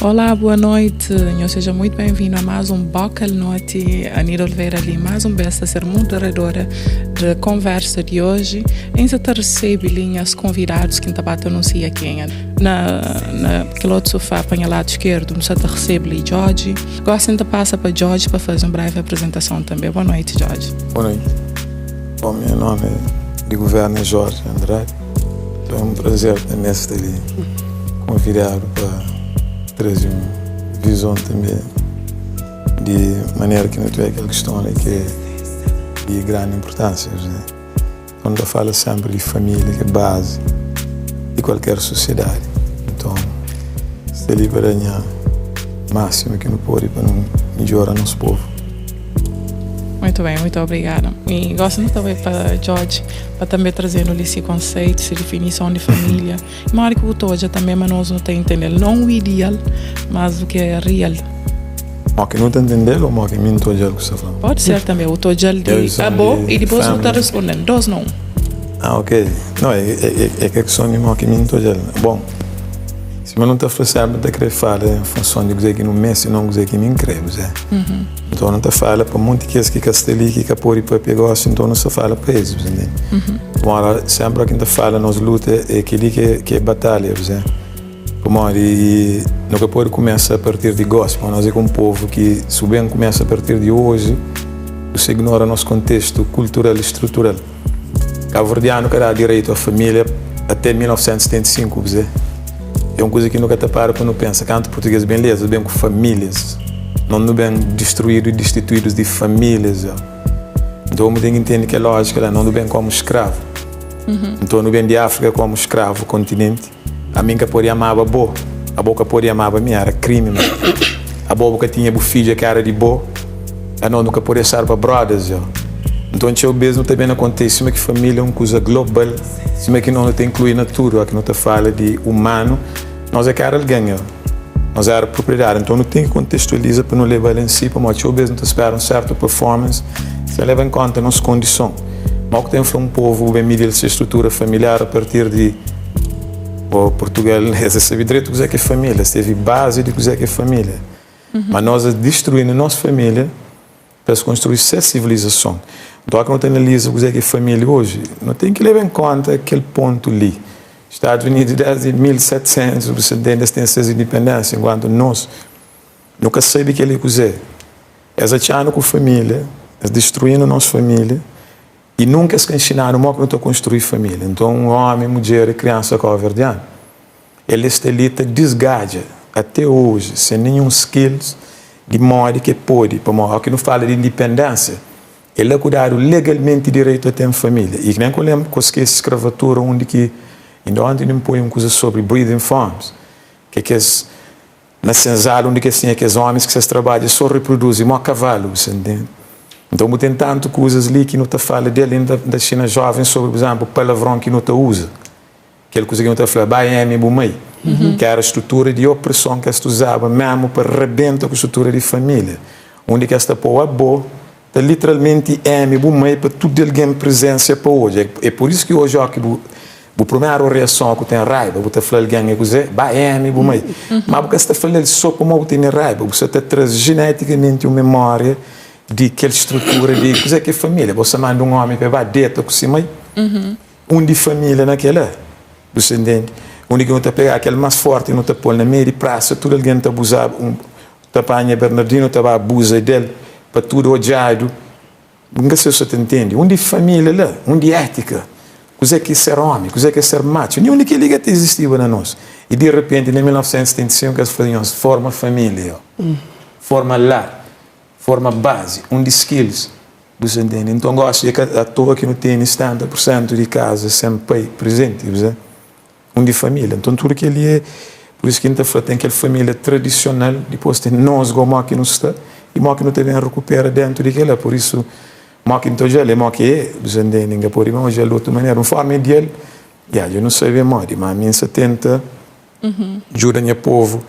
Olá, boa noite. Nho seja muito bem-vindo a mais um Bocal Noite. Anida Oliveira ali, mais um besta ser moderadora de conversa de hoje. Ainda te recebe linhas convidados que tá bate anuncia quem é. Na, na aquele outro sofá, apanha lado esquerdo, não te recebe ali Jorge. Gosto de passa para Jorge para fazer uma breve apresentação também. Boa noite, Jorge. Boa noite. Bom, meu nome de governo é Jorge Andrade. Então é um prazer também estar ali convidado para trazer uma visão também de maneira que não tiver aquela questão ali que é de grande importância. Né? Quando eu falo sempre de família, que é base de qualquer sociedade. Então, está ali para ganhar máximo que não pode para não melhorar nosso povo. Muito bem, muito obrigada. E gosto muito também para Jorge, para também trazer esse conceito, essa definição de família. E uma hora que o hoje também, mas nós não tem entender, não o ideal, mas o que é real. Mas que não está entendendo ou que mim estou que você falando? Pode ser também, o Tojal de abo e depois o está respondendo, dois não. Ah, ok. Não, é, é, é, é que são de que mim estou Bom, se eu não está falando, está querer falar em função de dizer que não me, se não dizer que me creio, Zé. Uhum. Então não está fala para muito que que casteli que capori para pegar, então não se fala para eles, entende? Uhum. Bom, sempre que a gente fala nós luta é aquele que que é batalha, Zé. Como e nunca pode começar a partir de gospel, nós é um povo que se bem começa a partir de hoje, você ignora nosso contexto cultural e estrutural. Cabo-verdiano que dá direito à família até 1975, Zé. É uma coisa que nunca te para quando pensa. Canto português beleza, bem com famílias. Não bem destruído e destituídos de famílias. Ó. Então, tem que entender que a lógica lá, não bem como escravo. Uhum. Então, não bem de África como escravo, continente. A minha podia amava bo, a boca podia amava a minha, era crime. Mas. A boca tinha o filho que era de bo, a não nunca podia ser para brothers. Ó. Então, eu mesmo também acontece, que família é uma coisa global, cima que não tem inclui na tudo, que não te fala de humano, nós é que era alguém, ó. nós era propriedade, então não tem que contextualizar para não levar em si, para eu mesmo te espera um certo performance, se leva em conta a nossa condição. Mas que tem um povo bem medido essa estrutura familiar a partir de o Portugal, esse sabe direito o que é família, teve base de que é família. Uhum. Mas nós destruindo a nossa família para se construir essa civilização. Então, quando analisa o que é família hoje, não tem que levar em conta aquele ponto ali. Estados Unidos, desde 1700, você entende, tem essa independência, enquanto nós nunca sabe que ele é. Essa com família, destruindo a nossa família, e nunca se ensinaram como não construir família. Então, um homem, mulher e criança cabo-verdiano, ele está ali, desgaja até hoje, sem nenhum skills, de modo que pode, para que não fala de independência, ele é cuidado legalmente direito a ter família. E nem que eu lembro que eu escravatura, onde que, ainda ontem não põe uma coisa sobre breeding farms, que é que as, na senzala, onde que assim, é que os homens que se trabalham só reproduzem, como cavalo, você entende? Então, tem tanto coisas ali que não te fala dele, ainda da China jovem sobre, por exemplo, palavrão que não te usa. Aquela coisa que não te fala, vai M, bumei. Uhum. Que era a estrutura de opressão que se usava mesmo para rebentar com a estrutura de família. Onde que esta poa boa, está literalmente M, bumei, para tudo alguém presença para hoje. É, é por isso que hoje, ó, que o, o primeira reação que tem raiva, você fala alguém é que vai M, bumei. Uhum. Mas porque você está falando só como você tem raiva, você está traz geneticamente uma memória de aquela estrutura de coisa que é família. Você manda um homem para bater com cima, uhum. um de família naquela, você entende? Onde que não está pegar aquele mais forte, não está pôr na meia de praça, tudo alguém está abusar, um tapanha Bernardino está abusa dele, para tudo odiado. Nunca sei se você entende. Um de família lá, um de ética. Coisa que é ser homem, coisa que é ser macho. Nenhum de que liga existia na nós. E de repente, em 1975, eles faziam forma família, uhum. forma lar, forma base, um de skills. Você entende? Então, gosto de à toa que não tem 70% de casa sem pai presente, você? Um de família. Então, tudo que ele é. Por isso que a gente fala, tem aquela família tradicional, depois tem nós, como que não está, e mo que não também recupera dentro de aquela. Por isso, mo que então já é, mo que é, você entende? Ninguém pode mas já de outra maneira. Uma forma ideal, yeah, eu não sei bem modo, mas a mim se tenta uhum. ajuda o povo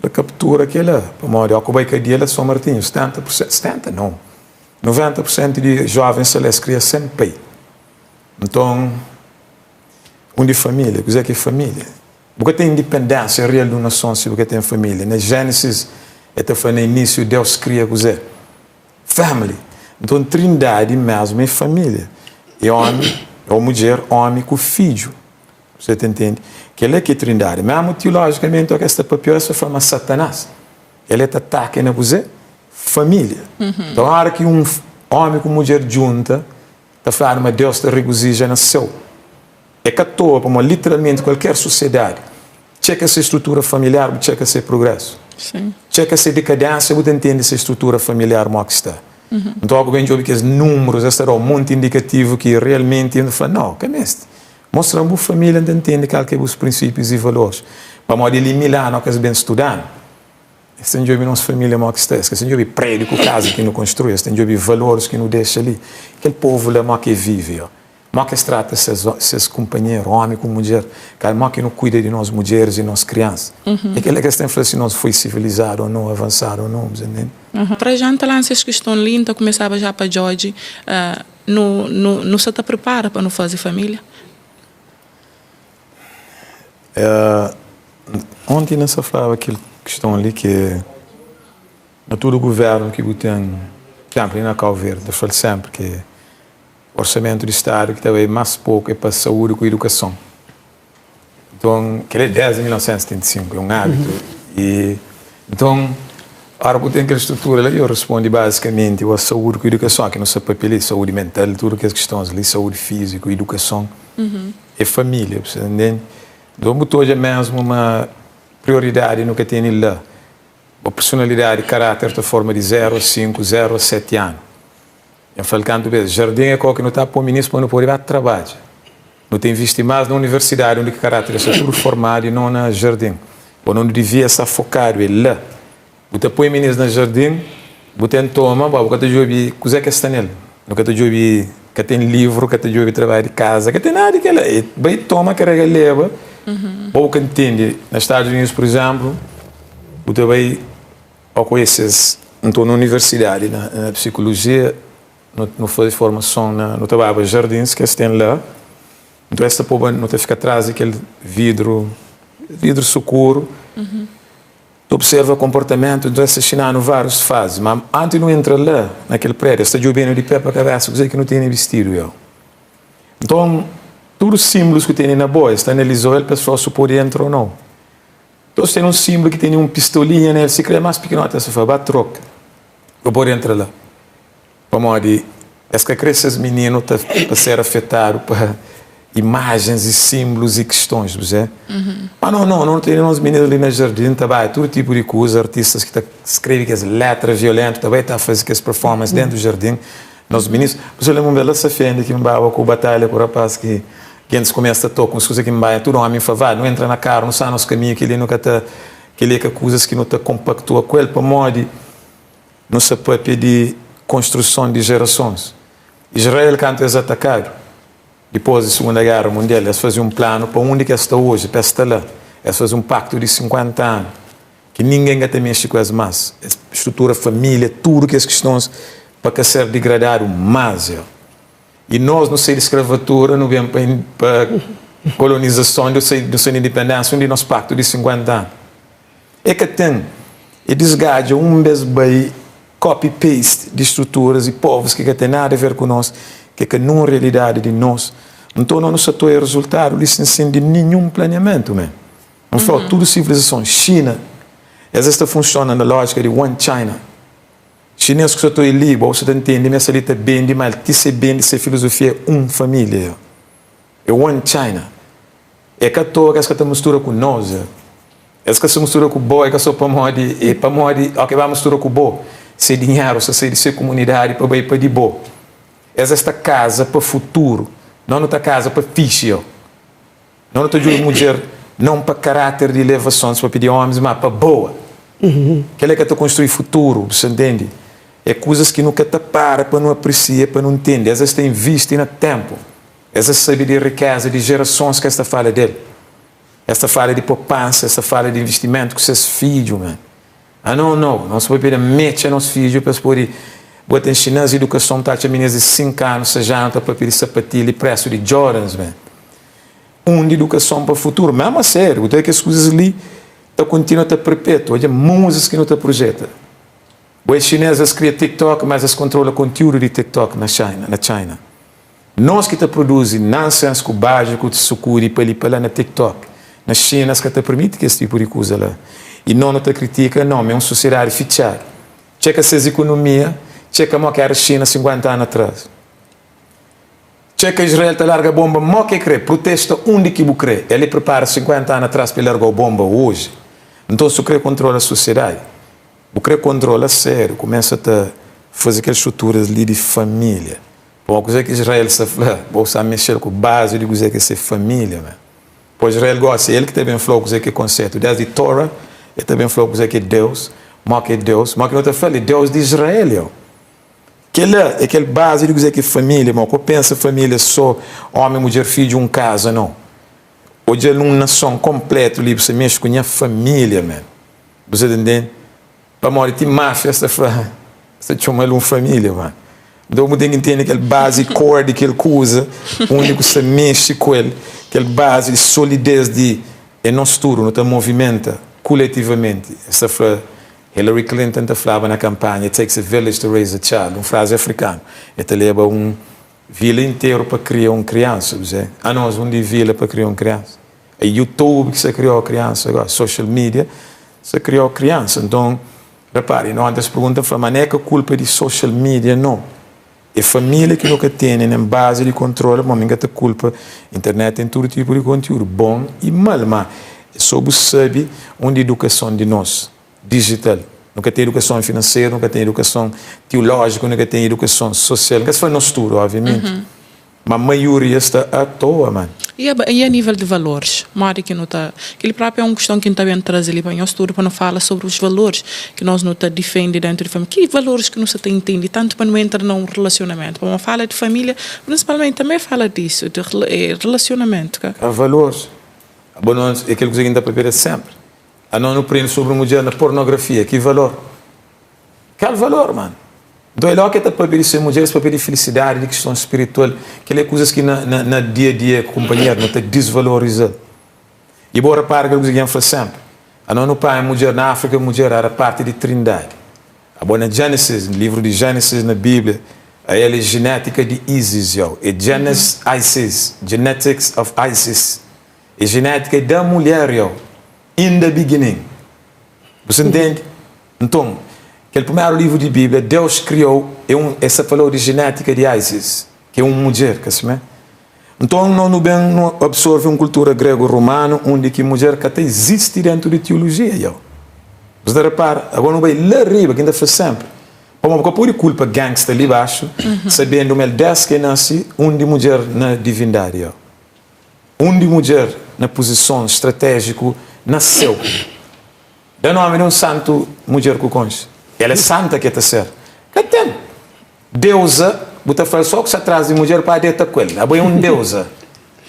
a captura aquela. Para modo, ao que vai dia São Martinho, 70%, 70 não, 90% de jovens se les cria sem pai. Então, Undi família? Kuzê ki é família? Bu ka ten indipendénsia real di un nason si bu ka ten família. Na Génesis, el ta fla na inísiu Deus kria kuzê? Family. Nton Trindadi mésmu é família. É ómi ô mudjer, ómi ku fidju. Bu ta intende? Kel-la ki é Trindadi. Mésmu tiolójikamenti, óki es ta papia, es ta fla ma Satanás, el é ta ataka na kuzê? Família. Nton óra ki un ómi ku mudjer djunta, Ta fladu ma Deus ta regozija na séu. É ka toa, pamodi literalmenti kualker sosiedadi txeka se strutura familiar, bu txeka se prugrésu. Txeka se dekadénsia, bu ta ntende se strutura familiar mó ki sta. Nton, óki bu ben djobe kes númerus, es ta da-u monti indikativu ki realmenti N ta fla, Nau, ka meste. Mostra-m bu família, N ta ntende kal ki é bus prinsípius i valoris. Pamodi li mil anu, óki es ben studa-nu, Es ten djobe nos família mó ki sta, es ka ten djobe prédiu ku kaza ki nu konstrui, es ten djobe valoris ki nu dexa li. Kel povu la mó ki e vive, ó. Mó ki es trata ses, ses kunpanheru, ómi ku mudjer, ka mó ki nu kuida di nos mudjeris i nos kriansa. É kel-la ki es ten fla si nos foi sivilizadu ô no, avansadu ô no, bu ta ntende? Pra já N ta lansa es kiston li, N ta kumesaba já pa Djodje, nu, nu, nu sa ta pripara pa nu faze família? Onti N sa flaba kel kiston li ki na tudu guvernu ki bu ten, pur izenplu li na Kau Verdi, N ta fla-l senpri ki orsamentu di stadu ki ta bai más poku é pa saúdi ku idukason. Nton, kel-li é desdi 1975, é un ábitu. I nton, óra ku ten kel strutura la, yo responde bazikamenti o saúdi ku idukason, ki nu sta papia li, saúdi mental, tudu kes kistons li, saúdi fíziku, idukason. É família, bu sta ntende? Nton bu ta odja mesmu ma prioridadi nu ka tene la. Bo personalidadi, karáter ta forma di 0 a 5, 0 a 7 anu. Nha fla-l kantu bes, jardin é kau ki nu ta pô minis pa nu pode ba trabadja. Nu ta invisti más na universidadi undi ki karáter sta tudu formadu i non na jardin. Bo nu divia sta fokadu é la. Bu ta poi minis na jardin, bu ten toma, bo bu ka ta djobe kuzê ki es sta nel. Nu ka ta djobe, ka ten livru, ka ta djobe trabadju di kaza, ka ten nada di kel-la. E bai toma, karega, leba, bo bu ka ntende. Na Stadus Unidus, pur izénplu, bu ta bai ô ku esis, nton na universidadi, na psikolojia, nu faze formason na, nu ta baba jardins ki es ten la, nton es ta poba, nu ta fika tras di kel vidru, vidru sukuru. Ta observa konportamentu, nton es ta xina-nu várius fazi. Má antis di nu entra la, na kel prédiu, es ta djobe-nu di pé pa kabésa kuzê ki nu tene bistidu. Eu. Nton, tudu sínbulus ki tene na bo, es ta analiza-u el pa es fla-u si bu pode entra ô nau. Nton, si tene un sínbulu ki tene un pistolinha na el, sikrê é más pikinoti, es ta fla, Ba troka, bu pode entra la. Pamodi es ka kre ses mininu ta pa ser afetadu pa imajens i sinblus i kistons, bu se? Ma no, no, no tene nos mininu li na jardin ta bai tudu tipu di kuza, artistas ki ta skrebe kes letra violentu ta bai ta faze kes performance dentu jardin, nos mininus, bu se lenbra un bes la Safende ki N baba ku batalha ku rapaz ki gentis kumesa ta toka uns kuza ki N bai tudu omi fla vai nu entra na karu nu sa nos kaminhu keli nu ka ta keli é ka kuzas ki nu ta konpaktua ku el pamodi Nu sta pâpia di konstruson di jerasons. Israel, kantu es atakadu, dipôs di Sugunda Géra Mundial, es faze un planu pa undi ki es sta oji, pa es sta la. Es faze un paktu di 50 anu, ki ningen ka ta mexe ku es más. Es strutura família, tudu kes kistons pa ka ser digradadu más. I nos, nu sai di skravatura, nu ben pa kolonizason, nu sai di indipendénsia, un di nos paktu di 50 anu. E ka ten. E disgadja un bes bai copy paste di struturas i povus ki ka ten nada a ver ku nos, ki ka nun realidadi di nos. Nton no nu sa toia rezultadu li sin sin di ninhun planiamentu men. N flau tudu sivilizason, Xina, es es ta funsiona na lojika di one China. Xines ku sa toia li, bo sa ta ntende ma es sa li ta bende, ma el ti se bende se filozofia é un familia. É one China. É ka toa ki es ka ta mistura ku nos. Es ka sa mistura ku bo é ka so pamodi é pamodi oki ba mistura ku bo se dinheru sa sai di se kumunidadi pa bai pa di bo. Es es ta kaza pa futuru. Nos nu ta kaza pa fixi yo. Nos nu ta djobe mudjer non pa karater di elevason pa pidi omis ma pa boa. Kela ka ta konstrui futuru, bu sa ntende? É kuzas ki nu ka ta para pa nu apresia, pa nu ntende. Es es ta invisti na tenpu. Es ta sabe di rikéza di jerasons ki es ta fala del. Es ta fala di popansa, es ta fala di invistimentu ku ses fidju, man. Ah, no, no, nos pode pede metxa nos fidju pa es pode bota inxina-s idukason, ta atxa minis di 5 anu, 6 anu ta papia di sapatilha i presu di Jordans, man. Undi idukason pa futuru? Mesmu a sériu, bu ta kes kuzas li ta kontinua ta perpetua. Odja múzikas ki nu ta projeta. Bo é xinês, es kria TikTok, mas es kontrola kontiúdu di TikTok na China, na China. Nos ki ta produzi nonsense ku baji ku sukudi pa li pa la na TikTok. Na Xina es ka ta permiti kes tipu di kuza la. I no nu ta kritika, no, ma é un sosiedadi fitxadu. Txeka ses ikonomia, txeka mo ki era Xina 50 anu atras. Txeka Israel ta larga bomba mo ki e kre, protesta undi ki bu kre. El e prepara 50 anu atras pa e largau bomba oji. Nton su kre kontrola sosiedadi, bu kre kontrola sériu, kumesa ta faze kel struturas li di familia. Pamodi kuzê ki Israel sta fla, bo sta mexel ku bazi di kuzê ki é se familia me. Po Israel gosi, el ki ta ben fla-u kuzê ki é konsetu. Desdi Torah, el ta ben fla-u kuzê ki é Deus, mo ki é Deus, mo ki no ta fla-l, é Deus di Israel, yo. Kel-la é kel bazi di kuzê ki é família, irmon. Ka pensa família é sô ómi, mudjer, fidju, un kaza, nau. Odja-l un nason konplétu li, bu sta mexe ku nha família, man. Bu sta ta ntende? Pamodi ti máfia sta fla, sta txoma-l un família, man. Nton bu ten ki ntende kel bazi core di kel kuza, undi ku sta mexe ku el, kel bazi di solidez di é nos tudu, nu ta movimenta kuletivamenti. Es ta fla Hillary Clinton ta flaba na kanpanha, It takes a village to raise a child, un frazi afrikanu. E ta leba un vila interu pa kria un kriansa. Kuzê? Anos, undi vila pa kria un kriansa? É YouTube ki sta kriau kriansa gosi, social media sta kriau kriansa. Nton, repara, i onti es pergunta, N fla, ma n'é ka kulpa di social media, no. É família ki no ka tene nen bazi di kontrola, pamodi mi ka ta kulpa internet ten tudu tipu di kontiúdu, bon i mal, ma é so bu sabe undi idukason di nos dijital. Nu ka ten idukason finanseru, nu ka ten idukason tiulójiku, nu ka ten idukason sosial. N ka sta fla nos tudu, oviamenti, ma maioria sta atoa, man. I a nível di valoris, modi ki nu ta. Kel-li própi é un kuston ki N ta ben traze li pa nhos tudu pa nu fala sobri os valoris ki nos nu ta difende déntu di família. Ki valoris ki nu sa ta intende tantu pa nu entra na un relasionamentu? Pamodi fala di família, prinsipalmenti tanbe fala disu, di relasionamentu, ka? Ka valoris. Abo no, é kel kuza ki N ta papia sénpri. Anos nu prende sobri mudjer na pornografia. Ki valor? Kal valor, mano? Nton, el óki el ta pâpia di se mudjer, es pâpia di filisidadi, di kistons spiritual. Kel-li é kuzas ki na, na, na dia-a-dia ku kunpanheru nu ta disvaloriza-l. I bo repara kel kuza ki N fla sénpri, Anos nu panha mudjer na Áfrika, mudjer éra párti di Trindadi. Abo na Genesis, livru di Genesis na Bíblia, ael é jinétika di Isis, yo. É Genes Isis, Genetics of Isis. É genética é da mulher yo in the beginning Bu sa ntende? Nton, kel primeru livru di Bíblia, Deus kriou, é un, el sta falou di genética di Isis, ki é un mudjer, ka simé? Nton, no nu ben nu absorve un kultura grego-romanu undi ki mudjer ka ta izisti dentu di tiologia yo. Bu sta repara? Agora nu bai la riba, ki N ta fla sénpri, pamodi bu ka pode kulpa gangsta li baxu, sabendu ma el des ki el nase undi mudjer na divindadi yo. Undi mudjer na puzison stratéjiku na séu. Da nómi di un santu mudjer ku konxe. El é santa ki el ta ser. Ka ten. Deuza, bu ta fla-l só ku sta tras di mudjer pa deta ku el. Abo é un deuza.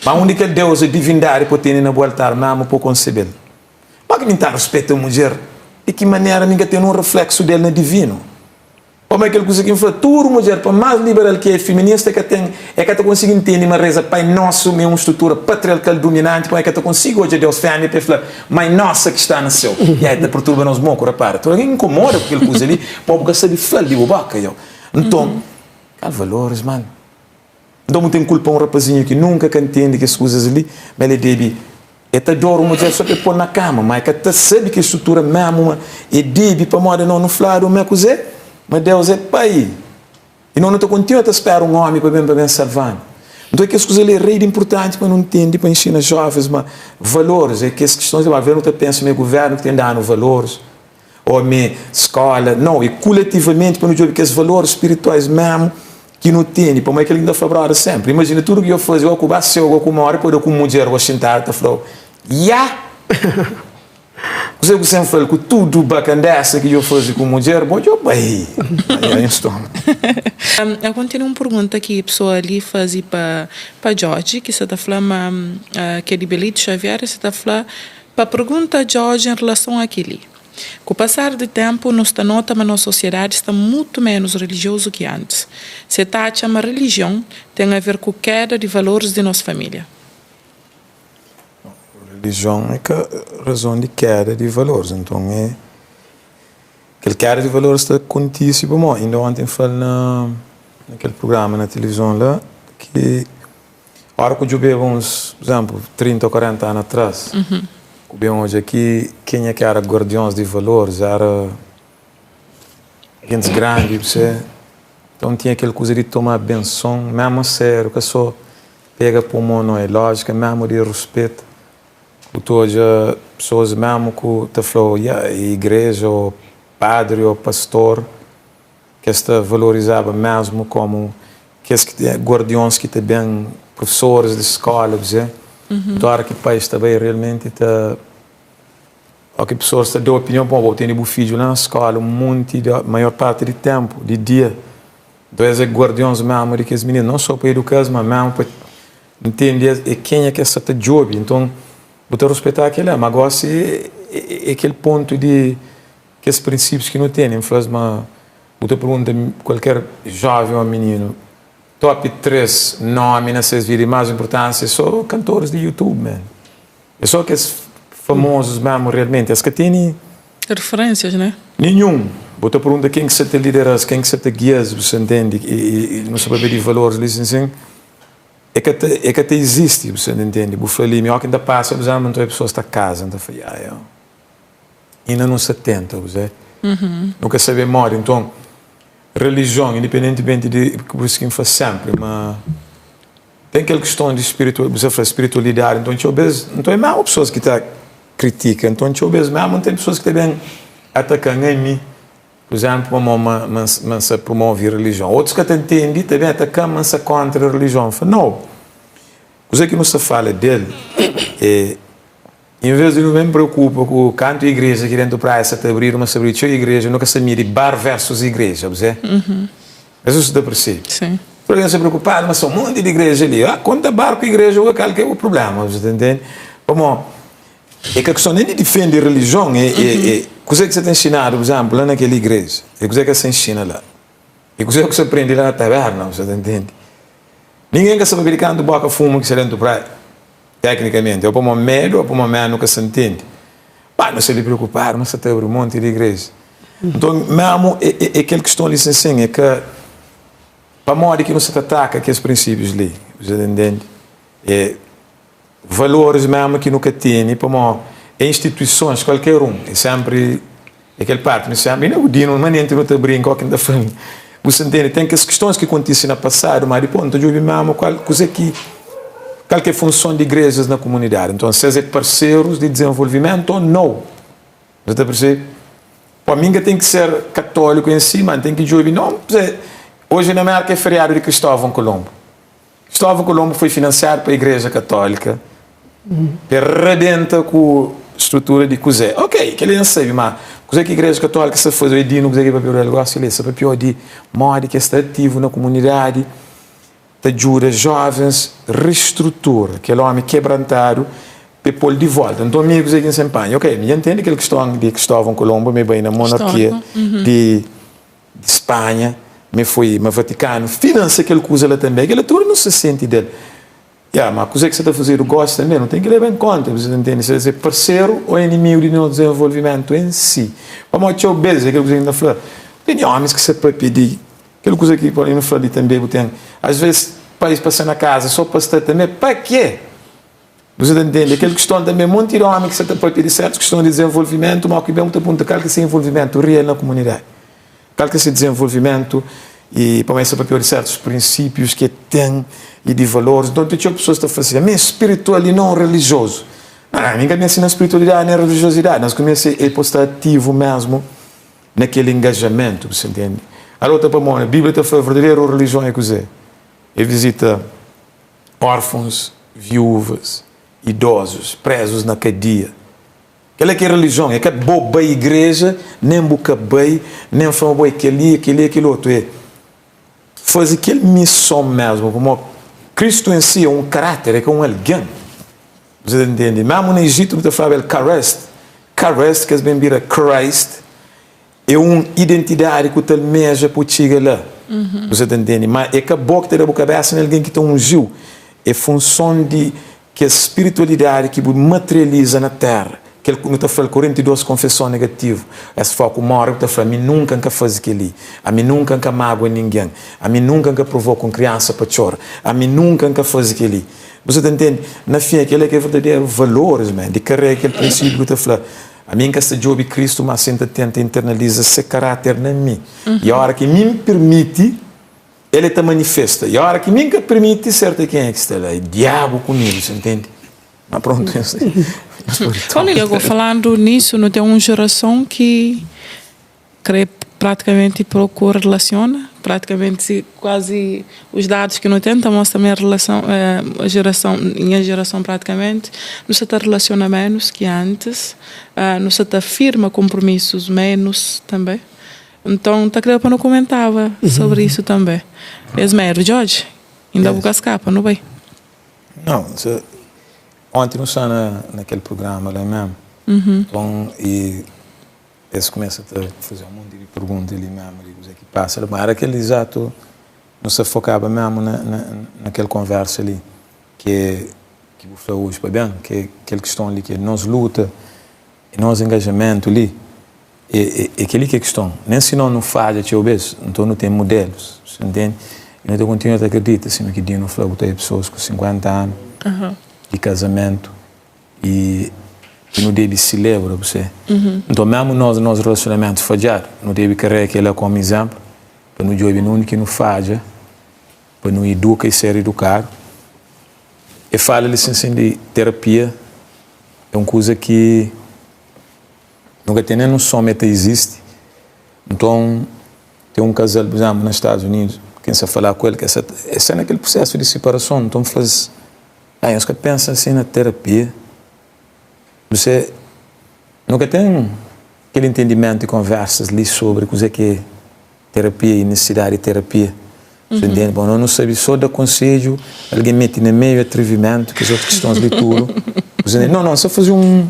Ma undi kel deuza, divindadi, po tene na bu altar, mama po konsebe-l. Ma ki mi N ta ruspeta mudjer? Di ki manera mi N ka ten un rifléksu del na divinu? Pamodi kel kuza ki N fla, tudu mudjer, pa más liberal ki é, feminista, e ka ten, e ka ta konsigi ntende ma reza Pai Nosso ma é un strutura patriarkal duminanti, pamodi e ka ta konsigi odja Deus fémia pa e fla Mãe Nossa ki sta na séu. I ai ta perturba nos moku, rapara. Tudu algen inkomoda ku kel kuza li, pamodi bu ka sabe fla-l di bu boka, yo. Nton, kal valoris, manu? Nton bu ten kulpa un rapazinhu ki nunka ka ntende kes kuzas li, ma el debe, el ta adora un mudjer so pa el pô-l na kama, ma el ka ta sabe ki strutura mésmu ma el debe, pamodi nos nu fladu ma kuzê? Ma Deus é Pai. I nos nu ta kontinua ta spera un ómi pa ben pa ben salva-nu. Nton kes kuza li é rei di inpurtanti pa nu ntende, pa inxina jóvens ma valoris é kes kistons li. Alvês nu ta pensa ma é govérnu ki ten da-nu valoris. Ô mi skola, nau, e kuletivamenti pa nu djobe kes valoris spirituais memu ki nu tene, pamodi é kel ki N ta fla broda senpri, imajina tudu ki yo faze, ô ku ba seu, ô ku more, pode ku un mudjer ô xintadu ta fla-u, ya! Kuzê ku sen fla-l ku tudu bakandesa ki yo faze ku mudjer, bo djo bai! Ai, nhos toma. Agon tene un pergunta ki pesoa li faze pa pa Djodje ki sa ta fla ma ke di Belito Xavier, e sa ta fla Pa pergunta George en relason a kel-li. Ku pasar di ténpu, nu sta nota ma nos sosiedadi sta mutu ménus relijiozu ki antis. Si el ta atxa ma relijion ten a ver ku kéda di valoris di nos família? Relijion é ka razon di keda di valoris. Nton é kel keda di valoris ta kontise pamodi inda onti N fla-l na na kel prugrama na tilivizon la ki ora ku djobeba uns pur izénplu 30 ô 40 anu atras ku ben odja ki kenha ki era guardions di valoris era Gentis grandi bu se Então tinha kel kuza di toma benson mesmu a sériu ka so pega po mon no é lójika mesmu di ruspeta bu ta odja pesoas mesmu ku ta fla-u ya igreja o padri o pastor kes ta valorizaba mesmu komu kes ki guardions ki ta ben profesoris di skola bu se Nton ora ki pais ta bai realmenti ta Ó ki pesoas ta da opinion pamodi bo tene bu fidju la na skola un monti di maior parti di tenpu di dia. Nton es é guardions mesmu di kes mininu, non so pa eduka-s ma mesmu pa ntende es é kenha ki es sa ta djobe. Nton bu ta ruspeta kila. Ma gosi é kel pontu di kes prinsipius ki nu tene. N fla-s ma bu ta pergunta kualker joven o mininu top 3 nomi na ses vida di mas inpurtansia é so kantoris di youtube man. É só kes famosos mesmo realmente, es ka tene. Referências, né? Nenhum. Bu ta pergunta ken ki sa ta lidera-s, ken ki sa ta gia-s, bu sa ntende? I nu sta papia di valores li sin sin, e ka ta, e ka ta izisti, bu sa ntende? Bu fla li, mi óki N ta pasa, bu sabe, nton e pesoas ta kaza, N ta fla, ya, ya, inda nu sta tenta, bu sabe? Nu ka sabe modi. Nton, relijion, independentimenti di, pur isu ki N fla sénpri ma. Ten kel kiston di spiritu, bu sa fla spiritualidadi, nton txeu bes, nton é mésmu pesoas ki ta kritika, nton txeu bes mésmu ten pesoas ki ta ben ataka-m ami, pur izénplu, pamodi ma ma ma N sa promove rilijion. Otus ka ta ntende, ta ben ataka-m ma N sta kóntra rilijion. N fla, nau, kuzê ki nu sta fala del é Envês di nu ben preokupa ku kantu igreja ki dentu praia sa ta abridu, ma sa abridu txeu igreja, nu ka sa midi bar versus igreja, bu se? Es usu ta persebe. Tudu algen sta preokupadu, ma sta un monti di igreja li. Ah, konta bar ku igreja, ua kal ki é bu prublema, bu sa ta ntende? Pamó é ka kistон nen di difende rilijion, é é kuzê ki sa ta nxinadu, pur izénplu, la na kel igreja, é kuzê ki es ta nxina la, é kuzê ki sa prende la na taberna, bu sa ta ntende? Ningen ka sa pabia di kantu boka fumu ki sta dentu praia. Teknikamenti, ô pamodi medu ô pamodi menu ka sa ntende. Ba, nu sta li preokupadu, ma sa ta abri un monti di igreja. Nton, memu é kel kiston li sin sin, é ka pamodi ki nu sa ta ataka kes prinsípius li, bu sa ta ntende? É valoris memu ki nu ka tene, pamodi é instituisons, kualker un, é senpri É kel parti mi sempri inda ku Dino manenti nu ta brinka o ki N ta fla bu sa ntende ten kes kistons ki kontisi na pasadu ma dipos nu ta djobi memu kual kuze ki kal ki é funson di igrejas na kumunidadi nton ses é parserus di dizenvolvimentu o nou bu ta persebe po mi N ka ten ki ser katóliku en si ma N ten ki djobi no oji na Merka é feriadu di Kristóvão Kolonbu Cristóvão Colombo foi finansiadu pa Igreja Católica pa el rabenta ku strutura di kuzé. Ok, kel-li N sabe, má kuzé ki Igreja Católica sta faze? Oi Dino, kuzé ki papiadu el gosi li? Sta papiau di modi ki es sta ativu na kumunidadi, ta djuda jovens restrutura kel ómi kebrantadu pa e pô-l di volta. Nton, mi kuzé ki N sen panha? Ok, mi dja ntende kel kiston di Cristóvão Colombo, mi bai na monarkia di di Spanha, mi foi ma Vatikanu finansia kel kuza la tanbe, kel la tudu nu sta sienti del. Ya, ma kuze ki sa ta fazedu gosi tanbe nu ten ki leba en konta, bu sa ta ntende, se es é parseru o inimigu di nos dizenvolvimentu en si. Pamodi txeu bes, é kel kuza ki N ta fla, tene omis ki sa papia di kel kuza ki Paulino fla li tanbe, bu ten, as ves, pais pa sta na kaza so pa sta tanbe, pa ke? Bu sa ta ntende? Kel kiston tanbe, monti di omi ki sa ta papia di sertus kiston di dizenvolvimentu, ma ki ben bu ta punta kal ki se involvimentu real na kumunidadi? Kal ki se dizenvolvimentu? I pamodi es ta papia di sertus prinsipius ki e ten i di valoris. Nton, ten txeu pesoas ta fla si, Ami é spiritual i non relijiozu. Má, ami N ka meste na spiritualidadi nen relijiosidadi. Nos ki meste é pa sta ativu mesmu na kel engajamentu, bu sa ntende? Alô, ta pamodi Bíblia ta fla verdaderu relijion é kuzê? É vizita órfons, viúvas, idozus, prezus na kadia. Kel-la ki é relijion, é ka bo bai igreja, nen bu ka bai, nen fla ma bo é kel-li, é kel-li, é kel otu. É faze kel mison mésmu, pamodi Kristu en si é un karáter, é ka un algen. Bu ta ntende? Mésmu na Ijitu bu ta flaba el Karest, Karest, ki es ben bira Christ. É un identidadi ku ta almeja pa bu txiga la. Bu sa ta ntende? Ma é ka bo ki ta da bu kabésa, nen algen ki ta unji-u. É funson di. Kes spiritualidadi ki bu materializa na terra, kel ku nu ta fla-l 42 konfeson negativu, es foku mori bu ta fla, ami nunka N ka faze kel-li, ami nunka N ka magua ningen, ami nunka N ka provoka un kriansa pa txora, ami nunka N ka faze kel-li. Bu sa ta ntende? Na fin, kel-la ki é verdaderu valoris, man, di karega kel prinsipiu ki ta fla, ami N ka sta djobe Kristu, má si N ta tenta internaliza se karáter na mi. I óra ki mi N pirmiti, El é ta manifesta. I ora ki mi N ka pirmiti, serta kenha ki sta la? É diabu ku mi, bu sa ntende? Ma prontu, nhos pode toma. Olha, Diego, falandu nisu, nu ten un jerason ki kre pratikamenti prokura relasiona, pratikamenti kuazi os dados ki nu ten ta mostra ma relason, jerason, nha jerason pratikamenti, nu sa ta relasiona menus ki antis, nu sa ta firma konpromisus menus tanbe. Nton, ta kreba pa nu kumentaba sobri isu tanbe. Es medu, Djodje, inda bu ka skapa, nu bai. Nau, se onti nu sta na na kel prugrama la memu, nton i es kumesa ta faze un monti di pergunta li memu di kuzê ki pasa la, ma era kel izatu nu sta fokaba memu na na na kel konversa li ke ki bu fla oji pa ben, ke kel kiston li ke nos luta i nos engajamentu li. É kel-li ki é kiston. Nen si nos nu fadja txeu bês, nton nu ten mudelus, bu ntende? I nu ta kontinua ta akredita, sima ki Dino fla, bu ta odja pesoas ku 50 anu di kazamentu i ki nu debe selebra, bu se. Nton, mésmu nos, na nos relasionamentu fadjadu, nu debe karega kel-la kómu izénplu pa nu djobe na undi ki nu fadja, pa nu iduka i ser idukadu. E fala li sin di terapia é un kuza ki. Nu ka ten nen noson ma el ta izisti. Nton, ten un kazal, pur izénplu, na Stadus Unidus, ki N sta falá ku el, ki es sta na kel prusésu di siparason. Nton, N fla-s, Ah, nhos ka pensa asin na terapia? Você, nu ka ten kel entendimentu i konversas li sobri kuzê ki é Terapia i nisisidadi di terapia. Você ntende? Bom, nós nu sabe só da konsedju, algen mete na meiu atrevimentu, kes otus kistons li tudu. Você ntende? Não, não, só faze un,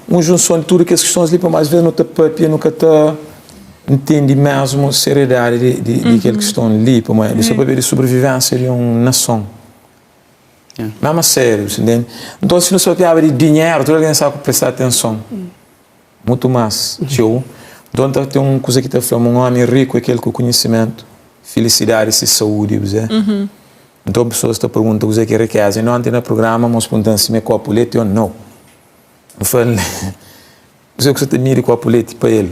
un junson di tudu kes kistons li, pamodi às vezes nu ta papia, nu ka ta ntende mesmu seriedadi di, di, di kel kiston li, pamodi nu sta papia di sobrevivênsia di un nason. Mesmu a sériu, você ntende? Nton, si nu sta papiaba di dinheru, tudu algen staba ku presta atenson. Mutu más txeu. Nton ta ten un kuza ki ta fla ma un ómi riku é kel ku konhisimentu, filisidadi i se saúdi. Kuzê? Nton pesoas ta pergunta kuzê ki é rikéza. I onti na prugrama mos pergunta-m si mi é kopu leti ô nau. N fla-l, Kuzê ku sa ta midi kopu leti pa el?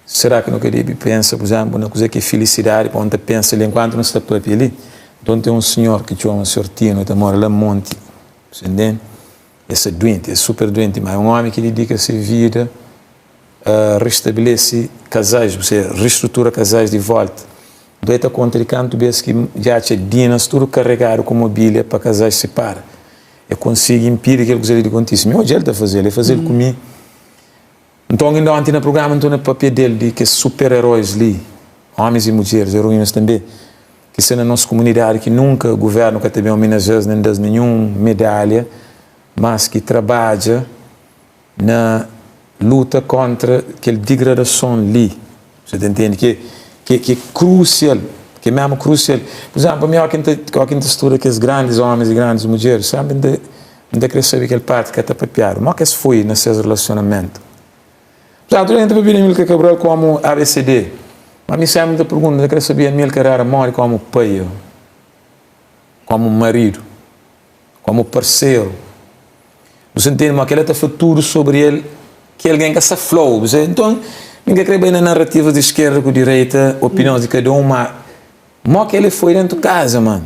Será ki nu ka debe pensa, pur izénplu, na kuzê ki é filisidadi? Pa un ta pensa li enkuantu nu sta pâpia li. Nton ten un sinhor ki txoma Sinhor Tinu, el ta mora la monti. Você ntende? El sta duenti, el super duenti, ma é un ómi ki didika se vida a restabelese kazais, bu se restrutura kazais di volta. Nton el ta konta di kantu bês ki dja atxa dinas tudu karegadu ku mobília pa kazais sipara. El konsigi inpidi kel kuza li di kontise. Mi odja el ta faze-l, el faze-l ku mi. Nton inda onti na prugrama N torna papia del, di kes super erois li, omis i mudjeris, eroinas tanbe, ki sta na nos kumunidadi ki nunka guvernu ka ta ben ominajia-s nen da-s ninhun medalha, mas ki trabadja na luta kontra kel digradason li. Você ta ntende? Ki ki ki é krusial, ki é mesmu krusial. Pur izénplu, ami óki N ta óki N ta studa kes grandis omis i grandis mudjeris, sénpri N ta N ta krê sabe kel párti ki ka ta papiadu. Modi ki es foi na ses relasionamentu? Pur izénplu, tudu algen ta papia di Amílcar Cabral kómu ABCD, má mi sénpri N ta pergunta, N ta krê sabe Amílcar éra modi kómu pai ô kómu maridu, kómu parseru. Bu sa ntende? Má kel-la ta fla tudu sobri el ki algen ka sta fla-u. Bu sa. Nton, mi ka krê bai na narativas di skerda ku direita, opinions di kada un, má modi ki el foi déntu kaza, man?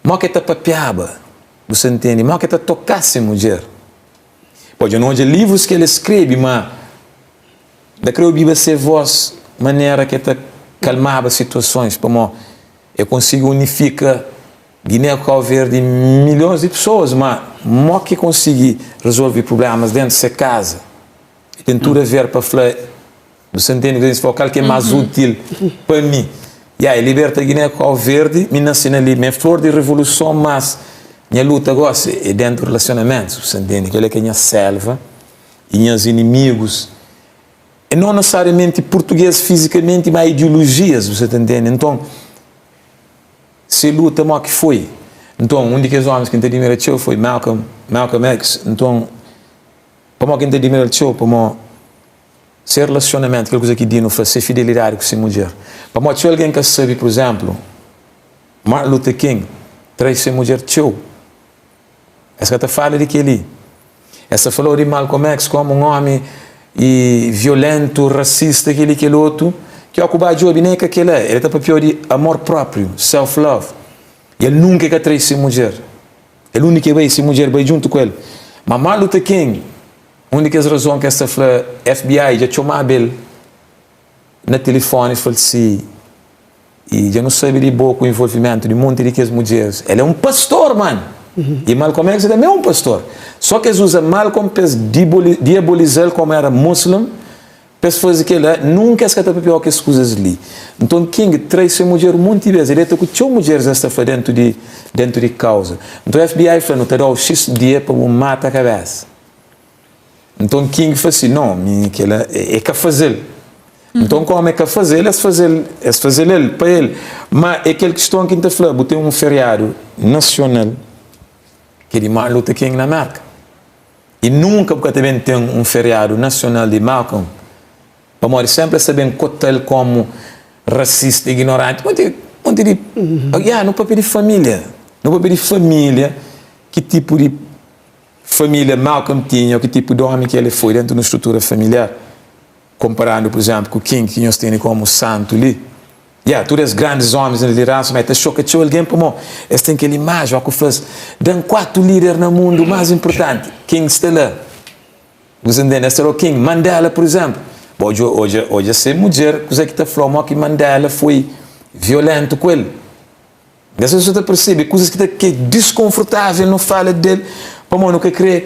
Modi ki el ta papiaba? Bu sa ntende? Modi ki el ta tokaba se mudjer? Pô, dja nu odja livrus ki el skrebe, má N ta krê obiba se vós, manera ki el ta kalmaba situasons, pamodi el konsigi unifika Giné ku Kau Verdi milhons di pesoas, má modi ki el konsigi rezolve prublémas déntu se kaza? Ten tudu aver pa fla Bu sta ntende kuzê ki N sta fla? Kal ki é más útil pa mi? Ya, é liberta Giné ku Kau Verdi, mi nase na li, mi é flor di revoluson, mas nha luta gósi é déntu relasionamentus, bu sta ntende? Kel-la ki é nha sélva i nhas inimigus é non nesesariamenti purtugês fizikamenti, má ideolojias, bu sta ta ntende? Nton, Se luta mo ki foi. Nton, un di kes ómis ki N ta adimira txeu foi Malcolm, Malcolm X. Nton, pamodi ki N ta adimira-l txeu? Pamodi se relasionamentu, kel kuza ki Dino fla, se fidelidadi ku se mudjer. Pamodi txeu algen ka sabe, pur izénplu, Martin Luther King trai se mudjer txeu. Es ka ta fala di kel-li. Es ta fala-u di Malcolm X kómu un ómi i violéntu, rasista, kel-li, kel otu. Ki óki bu ba djobe, nen é ka kel-la. El ta papia-u di amor própriu, self-love. I el nunka el ka trai se mudjer. El undi ki el bai, se mudjer bai djuntu ku el. Ma Martin Luther King, un di kes razon ki es ta fla FBI dja txomaba el na tilifóni, fla-l si, I dja nu sabe di bo ku involvimentu di monti di kes mudjeris. El é un pastor, man! I Malcolm X tanbe é un pastor. Só ki es uza Malcolm pa es diaboliza-l komu era Muslim, pa es faze kel-la. Nunka es ka ta papiaba kes kuzas li. Nton King trai se mudjer un monti bes. El deta ku txeu mudjeris, es ta fla, dentu di dentu di kauza. Nton FBI fla, Nu ta da-u xis dia pa bu mata kabesa. Nton King fla si, No, mi kel-la e ka faze-l. Nton kómu e ka faze-l, es faze-l, es faze-l el pa el. Má é kel kiston ki N ta fla, bu ten un feriadu nasional ki é di Martin Luther King na Mérka. I nunka bu ka ta ben ten un feriadu nasional di Malcolm, pamodi sénpri es ta ben kota-l kómu rasista, ignoranti, monti, monti di. Ya, nu papia di família, nu papia di família, ki tipu di. Família Malcolm tinha ô ki tipu di ómi ki el foi dentu di un strutura familiar, konparandu, pur izénplu, ku ken ki nhos tene kómu santu li. Ya, tudu es grandis ómis na lideransa, má e ta xoka txeu algen pamó es ten kel imaji ó ku fla-s, Da-m kuatu líder na mundu más inpurtanti. Ken ki sta la? Bu sta ntende? Es ta fla-u ken? Mandela, pur izénplu. Bo odja, odja, odja se mudjer, kuzê ki ta fla-u mó ki Mandela foi violéntu ku el. Nhas pesoas ta persebe kuzas ki ta ki é diskonfortável nu fala del pamodi nu ka krê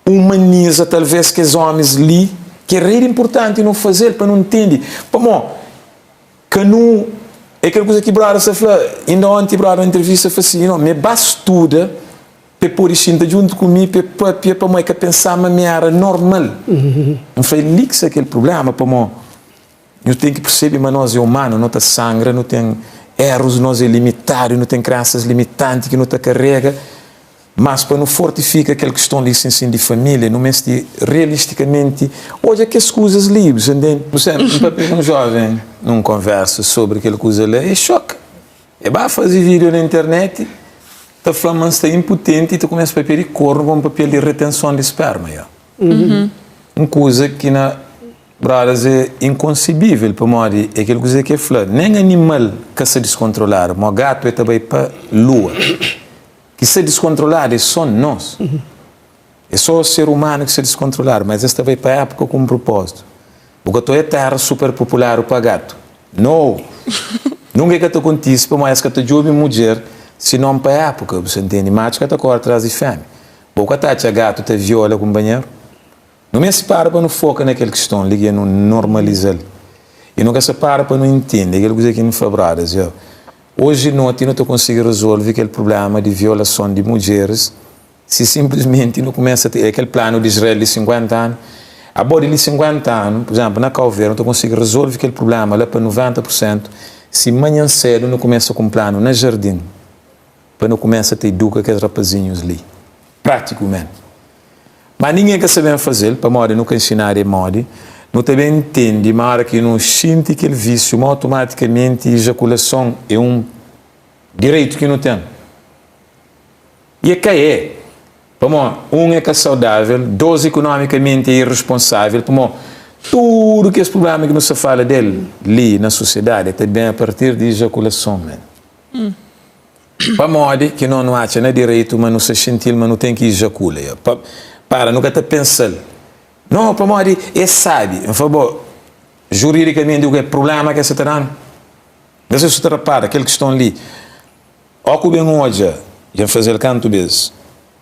umaniza talvês kes ómis li ki é rei di inportanti nu faze-l pa nu ntende pamodi ka nu é kel kuza ki brother sta fla inda onti brother na entrevista fla si mi ba studa pa e pode xinta djuntu ku mi pa e papia pamodi e ka pensa ma mi era normal N fla é li ki sta kel prubléma pamodi Nu ten ki persebe ma nos é umanu, nu ta sangra, nu ten erus, nos é limitadu, nu ten krensas limitanti ki nu ta karega. Mas pa nu fortifika kel kiston li sin sin di família, nu meste realistikamenti odja kes kuzas li, bu sa ntende? Bu sa, N papia ku un jóven nun konversa sobri kel kuza la, e xoka. E ba faze vídiu na internet ta fla ma N sta inputenti i ta kumesa papia di kornu pa N papia-l di retenson di sperma. Un kuza ki na. Brothers é inconcebivel pamodi é kel kuze ke fla nen animal ka sa discontroladu mo gatu é ta bai pa lua ki sa discontroladu é so nos é so ser humano ki sa discontroladu mas es ta bai pa epoca ku un propositu bu ka ta oia terra super populadu pa gatu no nunka é ka ta kontise pamodi es ka ta djobe mudjer sinon pa epoca bu sa ntende matxu ka ta kore tras di femia bo ka ta atxa gatu ta viola kunpanheru. Nu meste para pa nu foka na kel kiston li ki nu normaliza-l i nu ka sta para pa nu intende kel kuze ki nu fla brothers yo. Oji noti nu ta konsigi rezolve kel prublema di violason di mudjeris si sinplismenti nu kumesa ta kel planu di Israel di 50 anu. Abo di li 50 anu, pur izénplu, na Kau Verdi nu ta konsigi rezolve kel prublema la pa 90 pur sentu si manhan sedu nu kumesa ku un planu na jardin pa nu kumesa ta iduka kes rapazinhus li. Pratiku men. Ma ningen ka sa ben faze-l, pamodi nu ka nxinadu e modi. Nu ta ben ntende ma ora ki nu xinti kel visiu ma automatikamenti ijakulason e un direitu ki nu ten. I e ka e. Pamodi, un e ka saudavel, dos ikunomikamenti e iresponsavel, pamodi tudu kes prublema ki nu sta fala del li na sosiedadi e ta ben a partir di ijakulason men. Pamodi ki no nu atxa na direitu ma nu sa xinti-l ma nu ten ki ijakula? Ya, pa, para, nu ka ta pensa-l. No, pamodi e sabi. N fla, bo, juridikamenti ku ke prublema ke sa ta da-nu? N ka sa si ta rapara kel kiston li. Ó ku ben odja, dja N faze-l kantu bes,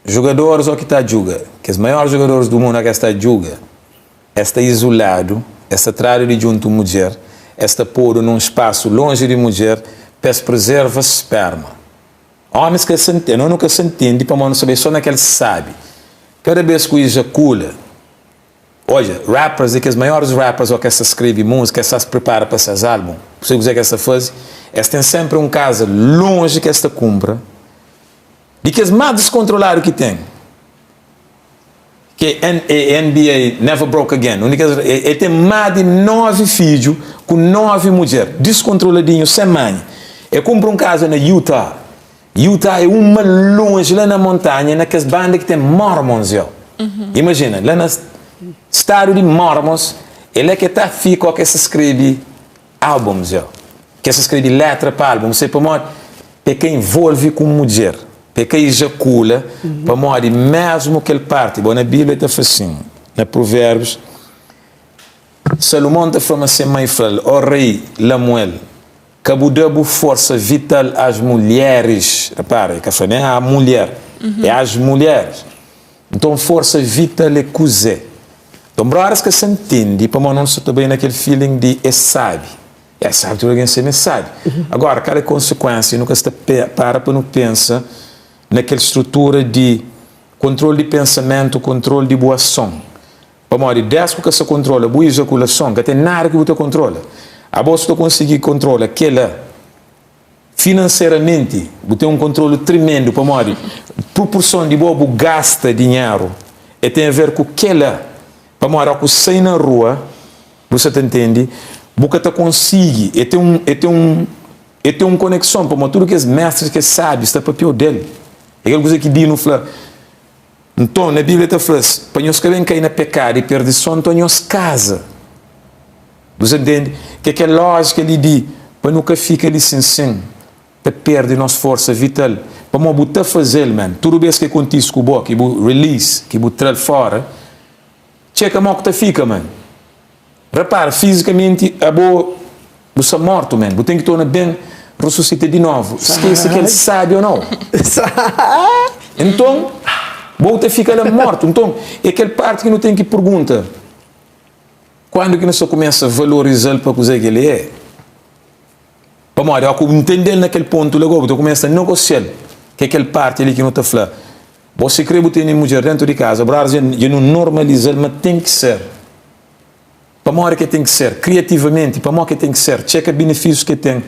jugadoris ó ki ta djuga, kes maior jugadoris du mundu ó ki es ta djuga, Es ta izuladu, es ta tradu di djuntu mudjer, es ta podu na un spasu lonji di mudjer pa es prezerva sperma. Ómis ka sa ntende, nos nu ka sa ntende pamodi nu sa bai so na kel sabi. Kada bes ku ijakula, odja, rappers di kes maioris rappers o kes ta skrebe múzika, es ta pripara pa ses álbum, bu sabe kuzê ki es ta faze? Es ten senpri un kaza lonji ki es ta kunpra. Di kes más diskontroladu ki ten, ki é NBA Never Broke Again, un di kes, el ten más di 9 fidju ku 9 mudjer, diskontroladinhu, sen manha. El kunpra un kaza na Utah. Utah é uma lonji, la na montanha, na kes banda ki ten Mormons, yo. Imajina, la na stadu di Mormons, é la ki el ta fika, ó ki el sta skrebe Álbuns yo. Kes ta skrebe letra pa álbum, se pamodi pe ka involve ku un mudjer, pe ka ijakula, pamodi mesmu kel parti, bo na Bíblia ta fla sin, na Provérbios, Salumon ta fla ma se mai fla-l, Ó rei Lamuel, ka bu da bu forsa vital ás mulheris, repara, el ka fla nen á mulher, é ás mulheris. Nton forsa vital é kuzê? Nton brothers ka sa ntende pamodi nu sa ta bai na kel feeling di es sabi. Es sabi tudu algen sabi ma es sabi. Agora kal é konsekuensia nu ka sta para pa nu pensa na kel strutura di kontrol di pensamentu, kontrol di bu ason. Pamodi des ku ka sa kontrola bu ijakulason ka ten nada ki bu ta kontrola. Abo su ta konsigi kontrola kela. Finanseramenti, bu ten un kontrolu tremendu pamodi pruporson di bo bu gasta dinheru e ten a ver ku kela. Pamodi ó ku sai na rua, bu sa ta ntende, bu ka ta konsigi, e ten un, e ten un, e ten un konekson pamodi tudu kes mestris, kes sábius ta papiau del. É kel kuza ki Dino fla. Nton, na Bíblia ta fla-s, Pa nhos ka ben kai na pekadu i perdison, nton nhos kaza. Bu sa ntende? Ke kel lójika li di pa nu ka fika li sin-sin, ta perde nos forsa vital. Pamodi bu ta faze-l, man. Tudu bês ki kontise ku bo, ki bu release, ki bu tra-l fóra, txeka mó ku ta fika, man. Repara, fizikamenti abo bu sta mortu, man. Bu ten ki torna ben resusita di novu. Skese ki el sabi ô nau. Nton, bo ta fika la mortu. Nton, é kel parti ki nu ten ki pergunta. Kuandu ki nu sta kumesa valoriza-l pa kuzê ki el é? Pamodi, óki bu ntende-l na kel pontu la gosi, bu ta kumesa negosia-l, ki é kel párti li ki nu ta fla, Bo sikrê bu tene mudjer déntu di kaza, brother, dja nu normaliza-l ma ten ki ser. Pamodi ki ten ki ser? Kriativamenti, pamodi ki ten ki ser? Txeka binifísius ki ten.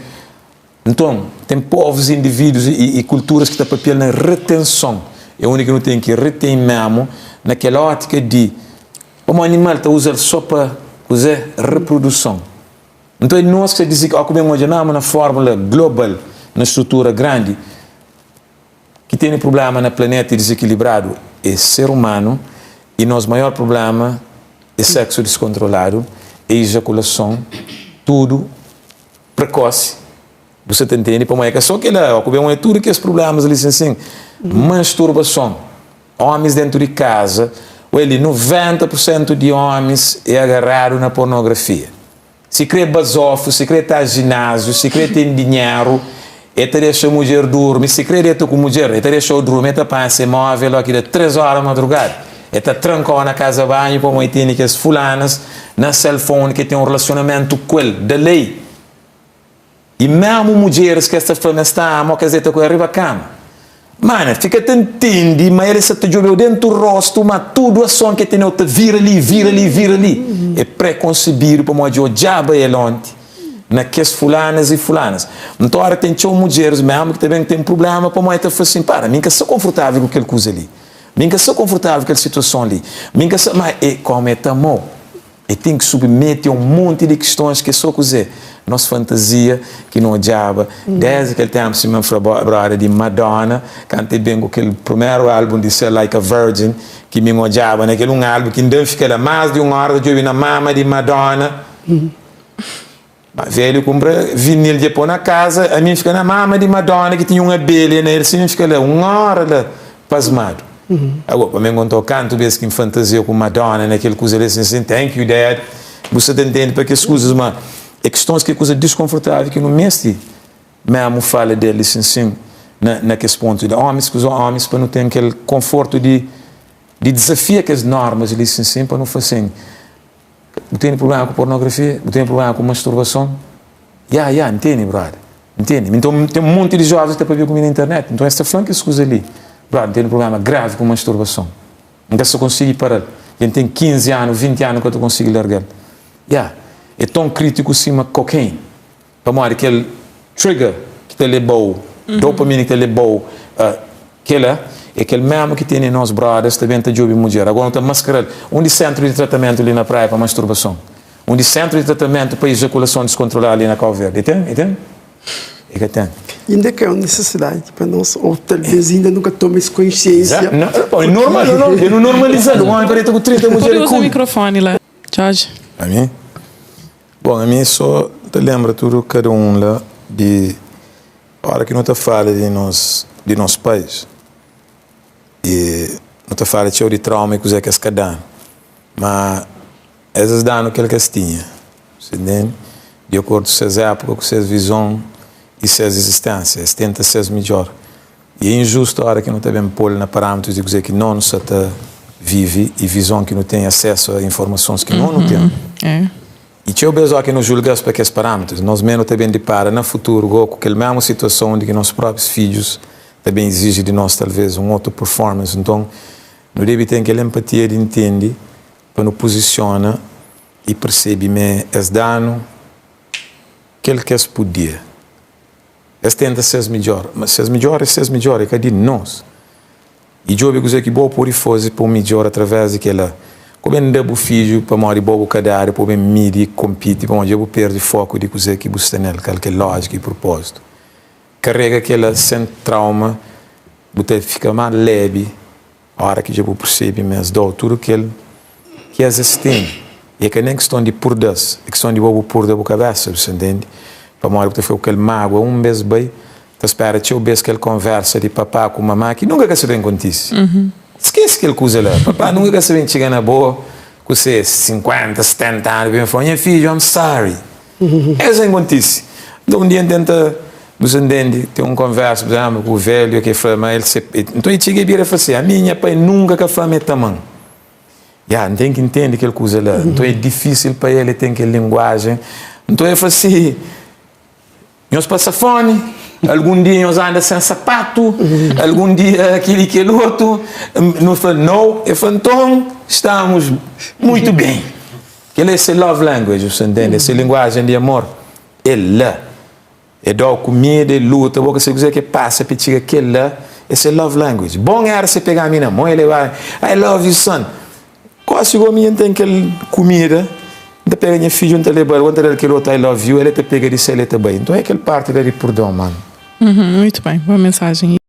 Nton, ten povus, indivídus i kulturas ki ta papia na retenson. É undi ki nu ten ki retén memu na kel ótika di pamodi animal ta uza-l sô pa kuzê? Reproduson. Nton, é nos ki ta diziki, ó ku ben odja memu na fórmula global, na strutura grandi, ki tene prubléma na planeta i dizikilibradu é ser umanu i nos maior prubléma é seksu diskontroladu, é ijakulason, tudu. prekosi, bu sa ta ntende? Pamodi é ka so kila, ó ku ben oja tudu kes prublémas li sin sin, masturbason, ómis dentu di kaza, oi li 90 pur sentu di ómis é agaradu na pornografia, si kre bazofu, si kre ta jináziu, si kre ten dinheru, e ta dexa mudjer durmi, si kre deta ku mudjer, e ta dexa-u durmi, e ta panha se móvel ó ki da 3 óra madrugada, e ta tranka-u na kaza banhu pamodi e tene kes fulanas na cellphone ki e ten un relasionamentu ku el, da lei. I mésmu mudjeris ki es ta fla ma es ta ama ó ki es deta ku el riba kama. Mana, fika ta ntende ma el sta ta djobe-u déntu róstu, ma tudu ason ki el tene-u ta vira li, vira li, vira li. É prekonsebidu pamodi dja odjaba el onti na kes fulanas i fulanas. Nton, óra ten txeu mudjeris mésmu ki ta ben ten prubléma pamodi el ta fla sin, Para, mi N ka sta konfortável ku kel kuza li. Mi N ka sta konfortável ku kel situason li. Mi N ka sta. Má é kómu el ta ama-u. E ten ki submete a un monti di kistons ki é so kuzê? Nos fantazia ki nu odjaba desdi kel tenpu, sima N fla broda di Madonna, kantu e ben ku kel primeru album di sel Like a Virgin, ki mi N odjaba na kel un album ki N da N fika la más di un óra ta djobe na mama di Madonna. Ma velho kumpra vinil dje po na kaza, ami N fika na mama di Madonna ki tinha un abelha na el, si N fika la un ora la pasmadu. Ago pa mi N kontau kantu bes ki N fantazia ku Madonna na kel kuza li, sin sin thank you dad, bu sa ta ntende pa kes kuzas, ma é kistons ki é kuza diskonfortavel ki nu mesti memu fala del li sin sin na na kes pontu li. Omis ku omis pa nu ten kel konfortu di di dizafia kes normas li sin sin pa nu fla sin. Bu tene prubléma ku pornografia? Bu tene prubléma ku masturbason? Ya, ya, N tene, brother. N tene. Nton, ten un monti di jovens ki ta pâpia ku mi na internet. Nton, es ta fla-m kes kuza li. Brother, N tene prubléma gravi ku masturbason. N ka sta konsigi para-l. Dja N ten 15 anu, 20 anu, N ka ta konsigi larga-l. Ya, é ton krítiku sima cocaine. Pamodi kel trigger ki ta leba-u, dopamina ki ta leba-u. Kela é kel mesmu ki tene nos brothers ta ben ta djobe mudjer. Agora nu ta maskara-l. Undi sentru di tratamentu li na Praia pa masturbason? Undi sentru di tratamentu pa ejaculason deskontroladu li na Kau Verdi? E ten? E ten? E ka ten. Inda ka é un nesesidadi pa nos, ou talvez inda nu ka toma es konsiensia. Não, é normal, não, não, nu normaliza-l. Un omi pa deta ku 30 mudjer Pode é uza cool. mikrofoni la, Jorge. Ami? Bon, ami so ta lenbra tudu kada un la di Ora ki nu ta fala di nos di nos pais e nu ta fala txeu di trauma i kuzê ki es ka da-nu, ma es es da-nu kel ki es tinha, bu ntende? Di akordu ku ses épuka, ku ses vizon i ses izisténsia, es tenta ses midjór. I é injustu ora ki nu ta ben pô-l na parámitrus di kuzê ki no nu sta ta vive i vizon ki nu ten, asesu a informasons ki no nu ten. I txeu bês óki nu julga-s pa kes parâmitrus, nos mê nu ta ben dipara na futuru gó ku kel mésmu situason undi ki nos próprius fidjus ta ben iziji di nos talvês un otu performance. Nton, nu debe ten kel empatia di ntende pa nu puzisiona i persebe mê es da-nu kel ki es podia. Es tenta ses midjór, ma ses midjór é ses midjór, é ka di nos. I djobe kuzê ki bo pode faze pa un midjór através di kel-la. Ka bu ben da bu fidju pamodi bo bu ka dadu pa bu ben midi i konpiti pamodi dja bu perde foku di kuzê ki bu sta nel, kal ki é lójika i prupózitu. Karega kel-la sen trauma, bu ta fika más lébi Ora ki dja bu persebe ma es da-u tudu kel ki es es tene, i é ka nen kiston di purda-s, é kiston di bo bu purda bu kabésa, bu sta ntende? Pamodi bu ta fika ku kel mágua un bês bai, ta spera txeu bês kel konvérsa di papá ku mamá ki nunka ka sta ben kontise. Skese kel kuza la, papá nunka ka sta ben txiga na bo ku se 50, 70 anu pa ben fla-u, Nha fidju, I'm sorry. Es ben kontise. Nton un dia N tenta, bu sta ntende, ten un konvérsa, pur izénplu, ku velhu ki fla ma el se. Nton el txiga i bira i fla si, Ami nha pai nunka ka fla-m el ta ama-m. Ya, N ten ki ntende kel kuza la. Nton é difísil pa el, el ten kel linguajen. Nton el fla si, Nhos pasa fómi, algun dia nhos anda sen sapatu, algun dia kel i kel otu. Nu fla, No. El fla, Nton, stamos muitu ben. Kel-la é se love language, bu sta ntende? É se linguajen di amor. É la. É da-u kumida, é luta, bo ka sabe kuzê ki é pasa pa el txiga kel-la. É se love language. Bon éra se pega mi na mon, el leba-mi, I love you, son. Gósi gó mi N ten kel kumida, N ta pega nha fidju, N ta leba-l, ô N ta da-l kel otu I love you, el ta pega di sel, el ta bai. Nton é kel parti la di purdon, mano. Muitu ben, boa mensajen.